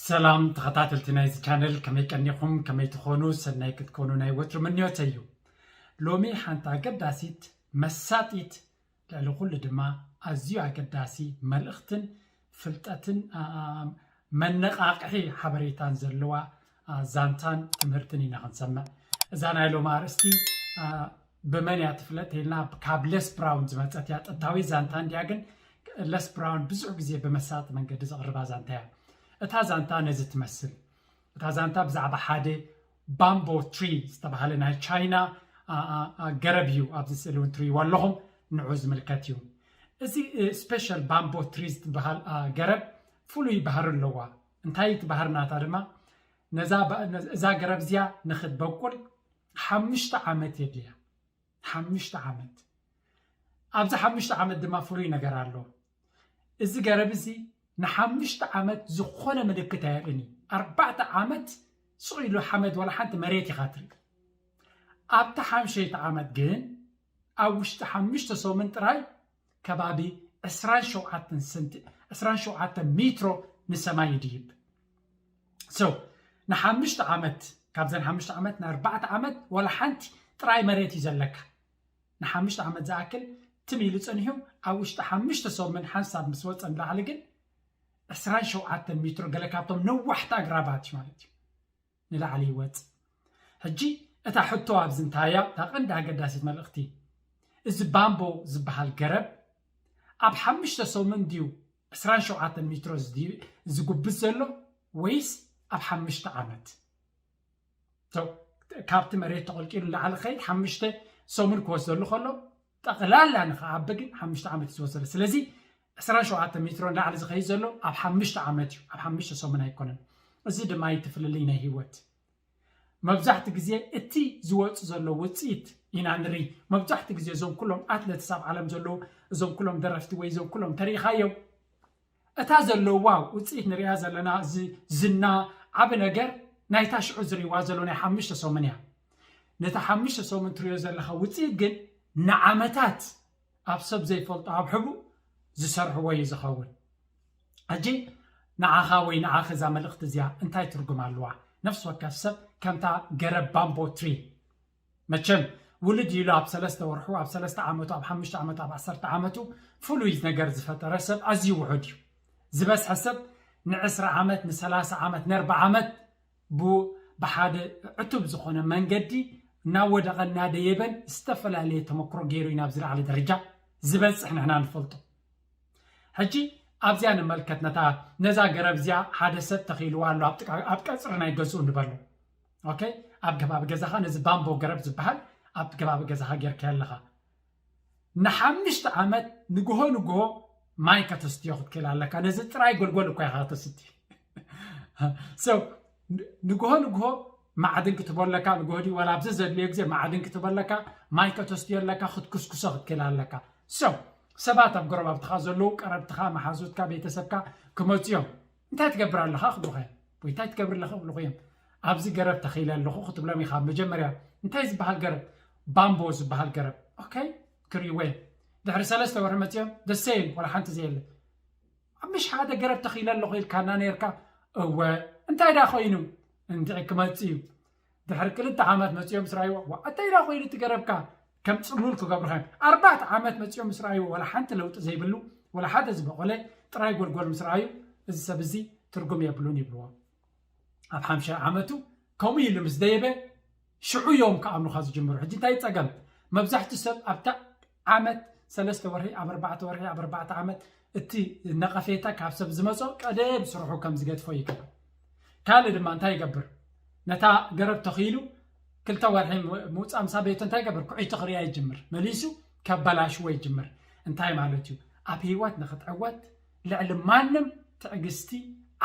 ሰላም ተኸታተልቲ ናይዚ ቻነል፣ ከመይ ቀኒኹም? ከመይ ትኾኑ? ሰናይ ክትኮኑ ናይ ወትሩ ምንዮተይ እዩ። ሎሚ ሓንቲ ኣገዳሲት፣ መሳጢት፣ ልዕሊ ኩሉ ድማ ኣዝዩ ኣገዳሲ መልእኽትን ፍልጠትን፣ ኣ፣ ኣ፣ መነቓቕሒ ሓበሬታን ዘለዋ፣ ኣ፣ ዛንታን ትምህርትን ኢና ክንሰምዕ። እዛ ናይ ሎሚ ኣርእስቲ፣ ኣ፣ ብመን እያ ትፍለጥ ኢልና፣ ካብ ለስ ብራውን ዝመጸት እያ። ጥንታዊ ዛንታ እንድያ፣ ግን ለስ ብራውን ብዙሕ ግዜ ብመሳጢ መንገዲ ዘቕርባ ዛንታ እያ። እታ ዛንታ ነዚ ትመስል። እታ ዛንታ ብዛዕባ ሓደ ባምቦ ትሪ ዝተባህለ ናይ ቻይና፣ ኣ፣ ኣ፣ ኣ፣ ገረብ እዩ። ኣብዚ ስእሊ እውን ትርእይዎ ኣለኹም፣ ንዑ ዝምልከት እዩ። እዚ፣ እ፣ ስፔሻል ባምቦ ትሪ ዝበሃል፣ ኣ፣ ገረብ ፍሉይ ባህሪ ኣለዋ። እንታይ እቲ ባህሪ ናታ ድማ? ነዛ ባ-፣ ነዝ-፣ እዛ ገረብ እዚኣ ንኽትበቁል ሓሙሽተ ዓመት የድልያ። ሓሙሽተ ዓመት። ኣብዚ ሓሙሽተ ዓመት ድማ ፍሉይ ነገር ኣሎ። እዚ ገረብ እዚ ንሓሙሽተ ዓመት ዝኾነ ምልክት ኣየርእን እዩ። ኣርባዕተ ዓመት ስቕ ኢሉ ሓመድ ዋላ ሓንቲ መሬት ኢኻ ትርኢ። ኣብታ ሓምሸይቲ ዓመት ግን ኣብ ውሽጢ ሓሙሽተ ሰሙን ጥራይ ከባቢ ዕስራን ሸውዓተን ሰንቲ-፣ ዕስራን ሸውዓተን ሜትሮ ንሰማይ ይድይብ። So፣ ንሓሙሽተ ዓመት፣ ካብዘን ሓሙሽተ ዓመት ንኣርባዕተ ዓመት ዋላ ሓንቲ ጥራይ መሬት እዩ ዘለካ። ንሓሙሽተ ዓመት ዝኣክል ትም ኢሉ ጸኒሑ፣ ኣብ ውሽጢ ሓሙሽተ ሰሙን ሓንሳብ ምስ ወጸ ንላዕሊ ግን ዕስራን ሸውዓተን ሜትሮ፣ ገለ ካብቶም ነዋሕቲ ኣግራባት እዩ ማለት እዩ፣ ንላዕሊ ይወጽእ። ሕጂ እታ ሕቶ ኣብዚ እንታይ እያ? እታ ቀንዲ ኣገዳሲት መልእኽቲ፣ እዚ ባምቦ ዝበሃል ገረብ ኣብ ሓሙሽተ ሰሙን ድዩ ዕስራን ሸውዓተን ሜትሮ ዝዲ-፣ ዝጉብዝ ዘሎ ወይስ ኣብ ሓሙሽተ ዓመት? So፣ ካብቲ መሬት ተቐልቂሉ ንላዕሊ ክኸይድ ሓሙሽተ ሰሙን ክወስደሉ ከሎ፣ ጠቕላላ ንኽዓቢ ግን ሓሙሽተ ዓመት እዩ ዝወሰደ። ስለዚ ዕስራን ሸውዓተን ሜትሮ ንላዕሊ ዝኸይድ ዘሎ ኣብ ሓሙሽተ ዓመት እዩ፣ ኣብ ሓሙሽተ ሰሙን ኣይኮነን። እዚ ድማ እዩ እቲ ፍልልይ ናይ ህይወት። መብዛሕቲ ግዜ እቲ ዝወጽእ ዘሎ ውጽኢት ኢና ንርኢ። መብዛሕቲ ግዜ እዞም ኩሎም ኣትለትስ ኣብ ዓለም ዘለዉ፣ እዞም ኩሎም ደረፍቲ ወይ እዞም ኩሎም ተሪኢኻዮም፣ እታ ዘለዋ ውጽኢት ንሪኣ ዘለና፣ እዚ ዝና፣ ዓቢ ነገር፣ ናይታ ሽዑ ዝርእይዋ ዘለዉ ናይ ሓሙሽተ ሰሙን እያ። ነታ ሓሙሽተ ሰሙን ትርእዮ ዘለኻ ውጽኢት ግን ንዓመታት ኣብ ሰብ ዘይፈልጦ ኣብ ሕቡእ ዝሰርሕዎ እዩ ዝኸውን። ሕጂ ንዓኻ ወይ ንዓኺ እዛ መልእኽቲ እዚኣ እንታይ ትርጉም ኣለዋ? ነፍሲ ወከፍ ሰብ ከምታ ገረብ ባምቦ ትሪ፣ መቸም ውልድ ኢሉ ኣብ ሰለስተ ወርሑ፣ ኣብ ሰለስተ ዓመቱ፣ ኣብ ሓሙሽተ ዓመቱ፣ ኣብ ዓሰርተ ዓመቱ ፍሉይ ነገር ዝፈጠረ ሰብ ኣዝዩ ውሑድ እዩ። ዝበዝሐ ሰብ ንዕስራ ዓመት፣ ንሰላሳ ዓመት፣ ንኣርብዓ ዓመት ቡ-፣ ብሓደ ዕቱብ ዝኾነ መንገዲ እናወደቐ እናደየበን ዝተፈላለየ ተመክሮ ገይሩ እዩ ናብዚ ላዕሊ ደረጃ ዝበጽሕ ንሕና ንፈልጦ። ሕጂ ኣብዚኣ ንመልከት፣ ነታ፣ ነዛ ገረብ እዚኣ ሓደ ሰብ ተኺልዋ ኣሎ ኣብ ጥቃ-፣ ኣብ ቀጽሪ ናይ ገዝኡ ንበሎ። ኦኬ፣ ኣብ ከባቢ ገዛኻ ነዚ ባምቦ ገረብ ዝበሃል ኣብ ከባቢ ገዛኻ ጌርካዮ ኣለኻ። ንሓሙሽተ ዓመት ንግሆ ንግሆ ማይ ከተስትዮ ክትክእል ኣለካ። ነዚ ጥራይ ጎልጎል እኳ ኢኻ ከተስቲ። So፣ ን-፣ ንግሆ ንግሆ ማዕድን ክትቦ ኣለካ፣ ንግሆ ድዩ ዋላ ኣብዚ ዘድልዮ ግዜ ማዕድን ክትቦ ኣለካ፣ ማይ ከተስትዮ ኣለካ፣ ክትኩስኩሶ ክትክእል ኣለካ። So፣ ሰባት ኣብ ጎረባብትኻ ዘለዉ፣ ቀረብትኻ፣ መሓዙትካ፣ ቤተሰብካ ክመጹ እዮም። እንታይ ትገብር ኣለኻ ክብሉኻ እዮም፣ ወይ እንታይ ትገብር ኣለኻ ክብሉኻ እዮም። ኣብዚ ገረብ ተኺለ ኣለኹ ክትብሎም ኢኻ። መጀመርያ እንታይ ዝበሃል ገረብ? ባምቦ ዝበሃል ገረብ። ኦኬ፣ ክርእይዎ እዮም። ድሕሪ ሰለስተ ወርሒ መጺኦም፣ the same፣ ዋላ ሓንቲ ዘየለ። ኣብ ምሽ ሓደ ገረብ ተኺለ ኣለኹ ኢልካና ነይርካ። እወ፣ እንታይ ዳ ኮይኑ? እንድዒ ክመጽእ እዩ። ድሕሪ ክልተ ዓመት መጺኦም ምስ ረኣይዎ፣ "ዋ፣ እንታይ ዳ ኮይኑ እቲ ገረብካ?" ከም ጽሉል ክገብሩኻ እዮም። ኣርባዕተ ዓመት መጺኦም ምስ ረኣይዎ፣ ዋላ ሓንቲ ለውጢ ዘይብሉ፣ ዋላ ሓደ ዝበቖለ ጥራይ ጎልጎል ምስ ረኣዩ፣ "እዚ ሰብ እዚ ትርጉም የብሉን" ይብልዎ። ኣብ ሓምሻይ ዓመቱ ከምኡ ኢሉ ምስ ደየበ፣ ሽዑ እዮም ክኣምኑኻ ዝጅምሩ። ሕጂ እንታይ ጸገም? መብዛሕትኡ ሰብ ኣብታ ዓመት፣ ሰለስተ ወርሒ፣ ኣብ ኣርባዕተ ወርሒ፣ ኣብ ኣርባዕተ ዓመት እቲ ነቐፌታ ካብ ሰብ ዝመጾ ቀደም ስርሑ ከም ዝገድፎ ይገብር። ካልእ ድማ እንታይ ይገብር? ነታ ገረብ ተኺሉ ክልተ ወርሒ ም-፣ ምውጻእ ምስ ኣበየቶ እንታይ ይገብር? ኩዒቱ ክርእያ ይጅምር። መሊሱ ከበላሽዎ ይጅምር። እንታይ ማለት እዩ? ኣብ ህይወት ንኽትዕወት ልዕሊ ማንም ትዕግስቲ፣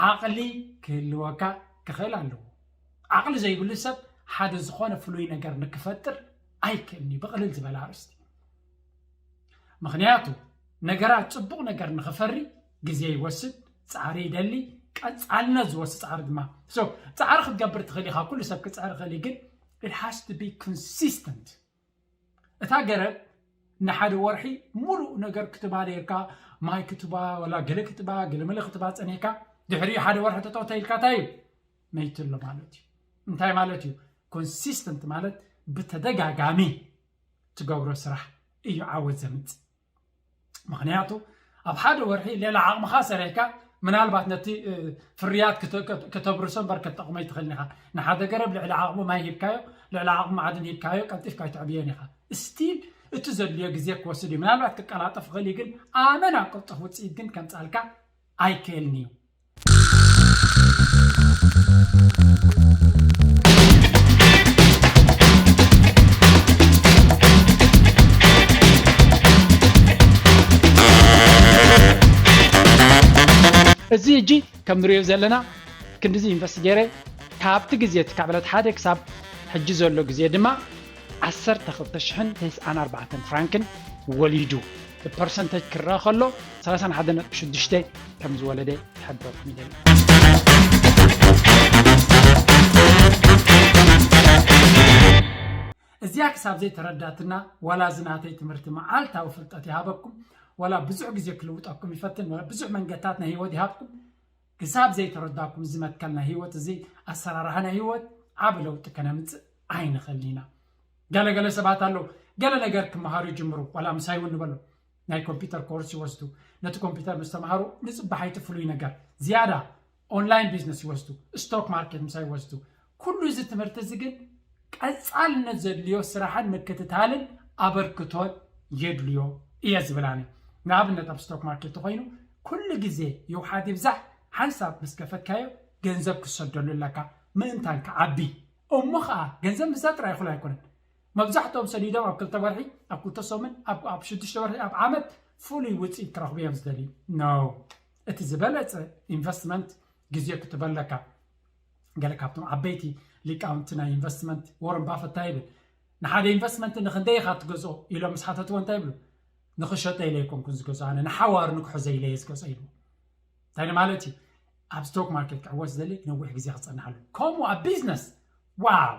ዓቕሊ ክህልወካ ክኽእል ኣለዎ። ዓቕሊ ዘይብሉ ሰብ ሓደ ዝኾነ ፍሉይ ነገር ንክፈጥር ኣይክእልን እዩ፣ ብቕልል ዝበለ ኣርእስቲ። ምኽንያቱ ነገራት፣ ጽቡቕ ነገር ንኽፈሪ ግዜ ይወስድ፣ ጻዕሪ ይደሊ፣ ቀጻልነት ዝወስድ ጻዕሪ ድማ። So፣ ጻዕሪ ክትገብር ትኽእል ኢኻ፣ ኩሉ ሰብ ክጽዕር ይኽእል እዩ፣ ግን it has to be consistent። እታ ገረብ ንሓደ ወርሒ ሙሉእ ነገር ክትባ ነይርካ፣ ማይ ክትባ፣ ወላ ገለ ክትባ፣ ገለ መለ ክትባ ጸኒሕካ፣ ድሕሪኡ ሓደ ወርሒ ጠጠው ተይልካ እንታይ እዩ? መይትሎ ማለት እዩ። እንታይ ማለት እዩ? ኮንሲስተንት ማለት ብተደጋጋሚ ትገብሮ ስራሕ እዩ ዓወት ዘምፅእ። ምክንያቱ ኣብ ሓደ ወርሒ ሌላ ዓቕምኻ ሰሪሕካ ምናልባት ነቲ ፍርያት ከተብርሶ እምበር ከተቕሞ ይትኽእል ኢኻ። ንሓደ ገረብ ልዕሊ ዓቕሙ ማይ ሂብካዮ፣ ልዕሊ ዓቕሙ ማዕድን ሂብካዮ ቀልጢፍካ ኣይተዕብዮን ኢኻ። ስቲል እቲ ዘድልዮ ግዜ ክወስድ እዩ። ምናልባት ክቀላጠፍ ይኽእል እዩ፣ ግን ኣመና ቅልጡፍ ውፅኢት ግን ከምፃልካ ኣይክእልን እዩ። እዚ ሕጂ ከም ንሪኦ ዘለና ክንድዚ ኢንቨስት ገይረ ካብቲ ግዜ እቲ ካብ ዕለት ሓደ ክሳብ ሕጂ ዘሎ ግዜ ድማ ዓሰርተ ክልተ ሽሕን ተስዓን ኣርባዕተን ፍራንክን ወሊዱ ብፐርሰንተጅ ክረአ ከሎ ሰላሳን ሓደን ነጥቢ ሽዱሽተ ከም ዝወለደ ክሕብረኩም ይደሊ። እዚኣ ክሳብ ዘይተረዳትና ዋላ እዚ ናተይ ትምህርቲ መዓልታዊ ፍልጠት ይሃበኩም፣ ዋላ ብዙሕ ግዜ ክልውጠኩም ይፈትን፣ ብዙሕ መንገድታት ናይ ህይወት ይሃብኩም። ክሳብ ዘይተረዳኩም እዚ መትከል ናይ ህይወት፣ እዚ ኣሰራርሓ ናይ ህይወት ዓቢ ለውጢ ከነምፅእ ኣይንኽእልን ኢና። ገለገለ ሰባት ኣለዉ፣ ገለ ነገር ክመሃሩ ይጅምሩ፣ ዋላ ምሳይ እውን ንበሎ ናይ ኮምፒውተር ኮርስ ይወስዱ። ነቲ ኮምፒውተር ምስ ተምሃሩ ንፅባሓይቲ ፍሉይ ነገር ዝያዳ ኦንላይን ቢዝነስ ይወስዱ፣ ስቶክ ማርኬት ምሳይ ይወስዱ። ኩሉ እዚ ትምህርቲ እዚ ግን ቀፃልነት ዘድልዮ ስራሕን ምክትታልን ኣበርክቶን የድልዮ እየ ዝብል ኣነ። ንኣብነት ኣብ ስቶክ ማርኬት ተኮይኑ ኩሉ ግዜ ይውሓድ ይብዛሕ ሓንሳብ ምስ ከፈትካዮ ገንዘብ ክሰደሉ ኣለካ ምእንታን ክዓቢ። እሞ ከዓ ገንዘብ ምዛ ጥራይ ይኹል ኣይኮነን። መብዛሕትኦም ሰዲዶም ኣብ ክልተ ወርሒ፣ ኣብ ክልተ ሰሙን፣ ኣብ ሽዱሽተ ወርሒ፣ ኣብ ዓመት ፍሉይ ውፅኢት ክረኽቡ እዮም ዝደልዩ። ኖ፣ እቲ ዝበለፀ ኢንቨስትመንት ግዜ ክትበለካ። ገለ ካብቶም ዓበይቲ ሊቃውንቲ ናይ ኢንቨስትመንት ወረን ባፈት እንታይ ይብል? ንሓደ ኢንቨስትመንት ንክንደይ ኢኻ ትገዝኦ ኢሎም ምስ ሓተትዎ እንታይ ይብሉ? ንክሸጠ ኢለ ኣይኮንኩን ዝገዝኦ፣ ኣነ ንሓዋሩ ንክሕዞ ኢለ እየ ዝገዝኦ ይብሉ። እንታይ ማለት እዩ? ኣብ ስቶክ ማርኬት ክዕወት ዝደሊ ነዊሕ ግዜ ክፀንሓሉ። ከምኡ ኣብ ቢዝነስ ዋው፣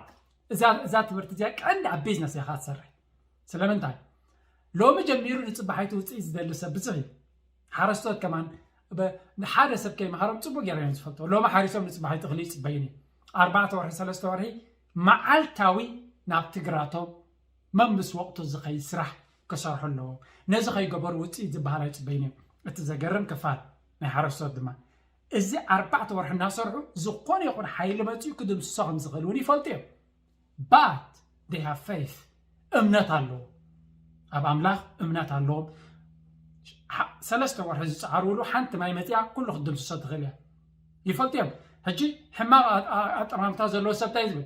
እዛ ትምህርቲ እዚኣ ቀንዲ ኣብ ቢዝነስ እያ ትሰርሕ። ስለምንታይ? ሎሚ ጀሚሩ ንፅባሓይቲ ውፅኢት ዝደሊ ሰብ ብዙሕ እዩ። ሓረስቶት ከማን ሓደ ሰብ ከይመሃሮም ፅቡቅ ገይሮም እዮም ዝፈልጥዎ። ሎሚ ሓሪሶም ንፅባሓይቲ እኽሊ ይፅበዩን እዮም። ኣርባዕተ ወርሒ ሰለስተ ወርሒ መዓልታዊ ናብቲ ግራቶም መምስ ወቕቱ ዝኸይድ ስራሕ ክሰርሑ ኣለዎም። ነዚ ከይገበሩ ውፅኢት ዝበሃል ኣይፅበዩን እዮም። እቲ ዘገርም ክፋል ናይ ሓረስቶት ድማ እዚ ኣርባዕተ ወርሒ እናሰርሑ ዝኾነ ይኹን ሓይሊ መፅኡ ክድምስሶ ከም ዝኽእል እውን ይፈልጡ እዮም። But they have faith፣ እምነት ኣለዎም። ኣብ ኣምላኽ እምነት ኣለዎም። ሰለስተ ወርሒ ዝፀዓርሉ ሓንቲ ማይ መፅያ ኩሉ ክትድምስሶ ትኽእል እያ። ይፈልጡ እዮም። ሕጂ ሕማቕ ኣጠማምታ ዘለዎ ሰብ እንታይ ዝብል?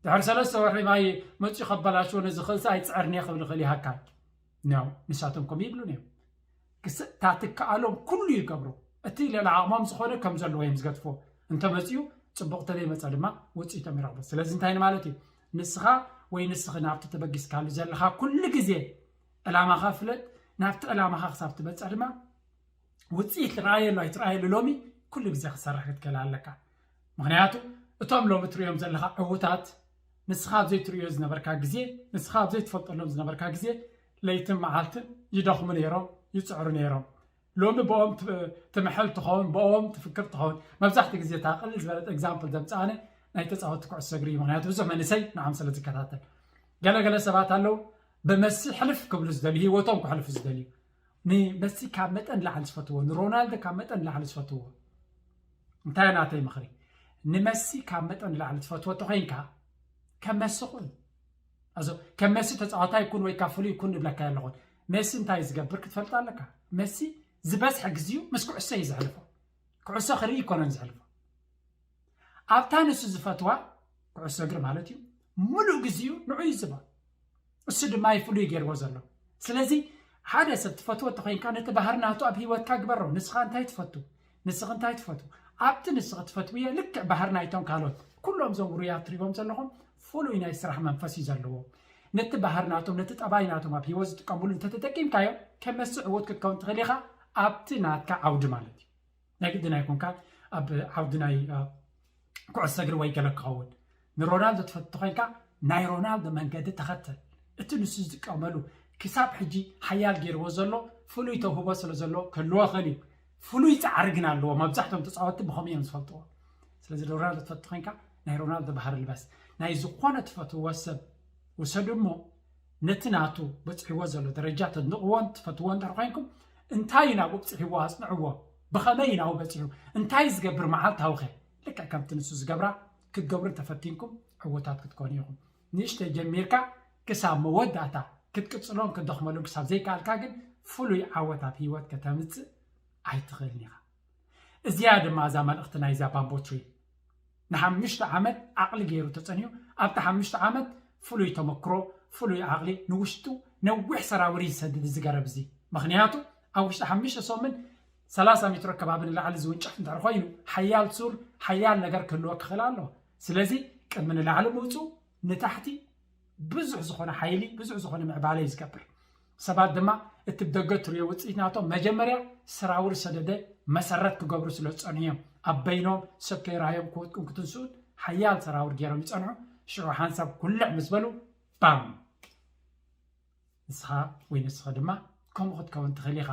ድሕሪ ሰለስተ ወርሒ ማይ መፅኡ ከበላሽዎ ንዝኽእል ሰብ ኣይፅዕርን እየ ክብል ይኽእል ይሃካል። ኖ፣ ንሳቶም ከምኡ ይብሉን እዮም። ክስእታት ይከኣሎም ኩሉ ይገብሩ። እቲ ልዕሊ ዓቕሞም ዝኾነ ከም ዘለዎ እዮም ዝገድፍዎ። እንተመፅኡ ፅቡቕ፣ እንተዘይመፀ ድማ ውፅኢቶም ይረኽቡ። ስለዚ እንታይ ማለት እዩ? ንስኻ ወይ ንስኺ ናብቲ ተበጊስካሉ ዘለኻ ኩሉ ግዜ ዕላማኻ ፍለጥ። ናብቲ ዕላማኻ ክሳብ ትበፅሕ ድማ ውፅኢት ትረኣየሉ ኣይትረኣየሉ ሎሚ ኩሉ ግዜ ክሰርሕ ክትክእል ኣለካ። ምክንያቱ እቶም ሎሚ ትሪኦም ዘለኻ ዕውታት ንስኻ ኣብ ዘይትርእዮ ዝነበርካ ግዜ፣ ንስኻ ኣብ ዘይትፈልጠሎም ዝነበርካ ግዜ ለይትን መዓልትን ይደኽሙ ነይሮም፣ ይፅዕሩ ነይሮም። ሎሚ ብኦም ትምሕል ትኸውን፣ ብኦም ትፍክር ትኸውን። መብዛሕትኡ ግዜ እታ ቅልል ዝበለት ኤግዛምፕል ዘምፅኣነ ናይ ተፃወትቲ ኩዕሶ እግሪ እዩ። ምክንያቱ ብዙሕ መንእሰይ ንዓም ስለ ዝከታተል። ገለገለ ሰባት ኣለዉ ብመሲ ሕልፍ ክብሉ ዝደልዩ፣ ህይወቶም ክሕልፉ ዝደልዩ። ንመሲ ካብ መጠን ላዕሊ ዝፈትዎ፣ ንሮናልዶ ካብ መጠን ላዕሊ ዝፈትዎ። እንታይ ናተይ ምኽሪ? ንመሲ ካብ መጠን ላዕሊ ትፈትዎ ተኾይንካ ከም መሲ ኩን። ኣዞ ከም መሲ ተፃዋታይ ኩን ወይ ካብ ፍሉይ ኩን ንብለካ ኣለኹን። መሲ እንታይ ዝገብር ክትፈልጥ ኣለካ። መሲ ዝበዝሐ ግዜኡ ምስ ኩዕሶ እዩ ዘሕልፎ። ኩዕሶ ክርኢ ይኮነን ዘሕልፎ። ኣብታ ንሱ ዝፈትዋ ኩዕሶ እግሪ ማለት እዩ ሙሉእ ግዜኡ ንዑ እዩ ዝባ። እሱ ድማ እዩ ፍሉይ ገይርዎ ዘሎ። ስለዚ ሓደ ሰብ ትፈትዎ እንተኮይንካ ነቲ ባህሪ ናቱ ኣብ ህይወትካ ግበሮ። ንስኻ እንታይ ትፈቱ? ንስኺ እንታይ ትፈቱ? ኣብቲ ንስኺ ትፈትውዮ ልክዕ ባህሪ ናይቶም ካልኦት ኩሎም እዞም ውሩያት ትሪቦም ዘለኹም ፍሉይ ናይ ስራሕ መንፈስ እዩ ዘለዎ። ነቲ ባህሪ ናቶም ነቲ ጠባይ ናቶም ኣብ ህይወት ዝጥቀምሉ እንተተጠቂምካዮ ከም መስዕ ዕውት ክትከውን ትኽእል ኢኻ ኣብቲ ናትካ ዓውዲ ማለት እዩ። ናይ ግድን ኣይኮንካ ኣብ ዓውዲ ናይ ኩዕሶ እግሪ ወይ ገለ ክኸውን። ንሮናልዶ ትፈቱ ኮይንካ ናይ ሮናልዶ መንገዲ ተኸተል። እቲ ንሱ ዝጥቀመሉ ክሳብ ሕጂ ሓያል ገይርዎ ዘሎ ፍሉይ ተውህቦ ስለ ዘሎ ክህልዎ ይኽእል እዩ። ፍሉይ ፃዕሪ ግን ኣለዎ። መብዛሕትኦም ተፃወትቲ ብኸምኡ እዮም ዝፈልጥዎ። ስለዚ ሮናልዶ ትፈቱ ኮይንካ ናይ ሮናልዶ ባህሪ ልበስ። ናይ ዝኾነ ትፈትዎ ሰብ ውሰዱ እሞ ነቲ ናቱ በፅሕዎ ዘሎ ደረጃ ተድንቕዎን ትፈትዎ እንድሕር ኮይንኩም እንታይ እዩ ናብኡ ብፅሕዎ ኣፅንዕዎ። ብኸመይ እዩ ናብኡ በፂሑ? እንታይ ዝገብር መዓልታዊ ኸ? ልክዕ ከምቲ ንሱ ዝገብራ ክትገብሩ እንተፈቲንኩም ዕውታት ክትኮኑ ኢኹም። ንእሽተይ ጀሚርካ ክሳብ መወዳእታ ክትቅፅሎን ክትደኽመሉን ክሳብ ዘይከኣልካ ግን ፍሉይ ዓወት ኣብ ህይወት ከተምፅእ ኣይትኽእልን ኢኻ። እዚኣ ድማ እዛ መልእኽቲ ናይዛ ባምቦ ትሪ ንሓሙሽተ ዓመት ዓቕሊ ገይሩ ተጸንዩ ኣብቲ ሓሙሽተ ዓመት ፍሉይ ተመክሮ ፍሉይ ዓቕሊ ንውሽጡ ነዊሕ ሰራውሪ ዝሰድድ እዚ ገረብ እዚ። ምኽንያቱ ኣብ ውሽጢ ሓሙሽተ ሰሙን ሰላሳ ሜትሮ ከባቢ ንላዕሊ ዝውንጨፍ እንድሕር ኮይኑ ሓያል ሱር ሓያል ነገር ክህልዎ ክኽእል ኣለዎ። ስለዚ ቅድሚ ንላዕሊ ምውፁ ንታሕቲ ብዙሕ ዝኾነ ሓይሊ ብዙሕ ዝኾነ ምዕባለ እዩ ዝገብር። ሰባት ድማ እቲ ብደገ ትሪኦ ውፅኢት ናቶም መጀመርያ ሰራውር ሰደደ መሰረት ክገብሩ ስለ ዝፀንሑ እዮም ኣብ በይኖም ሰብ ከይረሃዮም ክወድቁን ክትንስኡን ሓያል ሰራውር ገይሮም ይፀንሑ። ሽዑ ሓንሳብ ኩልዕ ምስ በሉ ባም ንስኻ ወይ ንስኻ ድማ ከምኡ ክትከውን ትኽእል ኢኻ።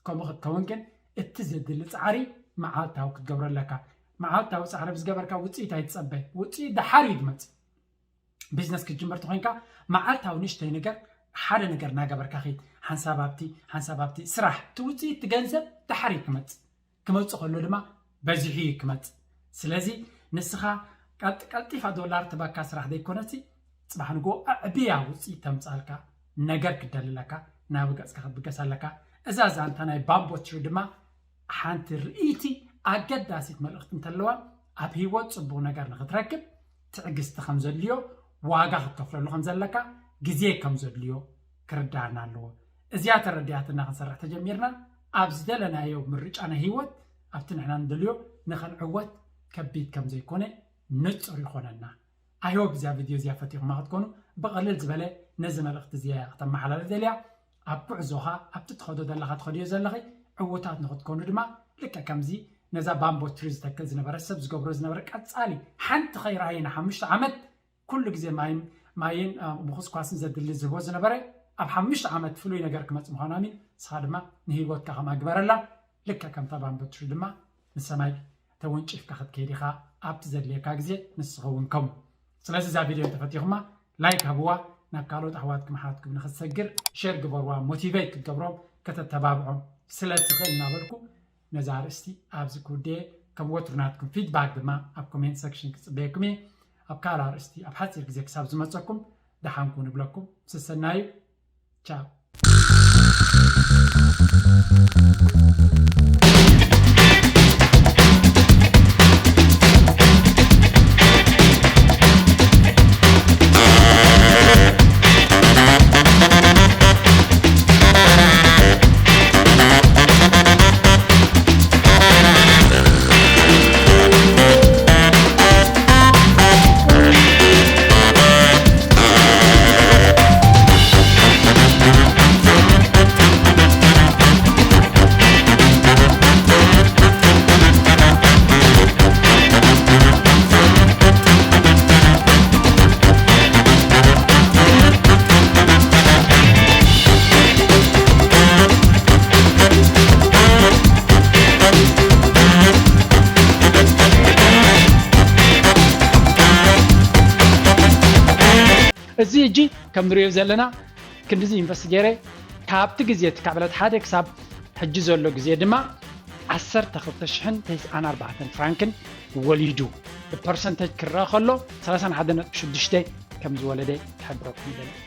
ከምኡ ክትከውን ግን እቲ ዘድሊ ፃዕሪ መዓልታዊ ክትገብሮ ኣለካ። መዓልታዊ ፃዕሪ ብዝገበርካ ውፅኢት ኣይትፀበ። ውፅኢት ደሓር እዩ ዝመፅእ። ቢዝነስ ክትጅምር ተኮይንካ መዓልታዊ ንእሽተይ ነገር ሓደ ነገር እናገበርካ ኺድ። ሓንሳብ ኣብቲ ሓንሳብ ኣብቲ ስራሕ እቲ ውፅኢት እቲ ገንዘብ ደሓር እዩ ክመፅእ። ክመፅእ ከሎ ድማ በዚሑ እዩ ክመፅእ። ስለዚ ንስኻ ቀልጢፋ ዶላር ትበካ ስራሕ ዘይኮነሲ ፅባሕ ንጎ ኣዕብያ ውፅኢት ተምፃልካ ነገር ክደልለካ ናብ ገፅካ ክትብገስ ኣለካ። እዛ ዛንታ ናይ ባምቦ ትሪ ድማ ሓንቲ ርእይቲ ኣገዳሲት መልእኽቲ እንተለዋ ኣብ ህይወት ፅቡቕ ነገር ንክትረክብ ትዕግስቲ ከም ዘድልዮ ዋጋ ክትከፍለሉ ከም ዘለካ ግዜ ከም ዘድልዮ ክርዳኣና ኣለዎ። እዚኣ ተረዲኣትና ክንሰርሕ ተጀሚርና ኣብ ዝደለናዮ ምርጫ ናይ ህይወት ኣብቲ ንሕና ንደልዮ ንኽንዕወት ከቢድ ከም ዘይኮነ ንፁር ይኾነና። ኣይሆብ እዚኣ ቪድዮ እዚኣ ፈቲኹማ ክትኮኑ ብቐልል ዝበለ ነዚ መልእኽቲ እዚኣ ከተመሓላልፍ ደልያ ኣብ ጉዕዞኻ ኣብቲ ትኸዶ ዘለኻ ትኸድዮ ዘለኺ ዕውታት ንክትኮኑ ድማ ልክዕ ከምዚ ነዛ ባምቦ ትሪ ዝተክል ዝነበረ ሰብ ዝገብሮ ዝነበረ ቀፃሊ ሓንቲ ከይረኣየ ንሓሙሽተ ዓመት ኩሉ ግዜ ማይን ማይን ምኹስኳስን ዘድሊ ዝህቦ ዝነበረ ኣብ ሓሙሽተ ዓመት ፍሉይ ነገር ክመፅ ምዃኑ ኣሚን ንስኻ ድማ ንህይወትካ ከምኣ ግበረላ። ልክዕ ከምታ ባምቦ ትሪ ድማ ንሰማይ ተወንጪፍካ ክትከይድ ኢኻ ኣብቲ ዘድልየካ ግዜ ንስኻ እውን ከምኡ። ስለዚ እዛ ቪድዮ እንተፈቲኹማ ላይክ ሃብዋ ናብ ካልኦት ኣሕዋትኩም ኣሓትኩም ንኽትሰግር ሼር ግበርዋ ሞቲቬት ክትገብሮም ከተተባብዖም ስለ ትኽእል እናበልኩ ነዛ ኣርእስቲ ኣብዚ ክውድየ ከም ወትሩ ናትኩም ፊድባክ ድማ ኣብ ኮሜንት ሰክሽን ክፅበየኩም እየ። ኣብ ካልእ ኣርእስቲ ኣብ ሓፂር ግዜ ክሳብ ዝመፀኩም ደሓንኩ ንብለኩም ስሰናዩ ቻው። እዚ ሕጂ ከም ንሪኦ ዘለና ክንድዚ ኢንቨስት ገይረ ካብቲ ግዜ እቲ ካብ ዕለት ሓደ ክሳብ ሕጂ ዘሎ ግዜ ድማ ዓሰርተ ክልተ ሽሕን ተስዓን ኣርባዕተን ፍራንክን ወሊዱ ብፐርሰንተጅ ክረአ ከሎ ሰላሳን ሓደ ነጥቢ ሽዱሽተ ከም ዝወለደ ክሕብረኩም ይደሊ።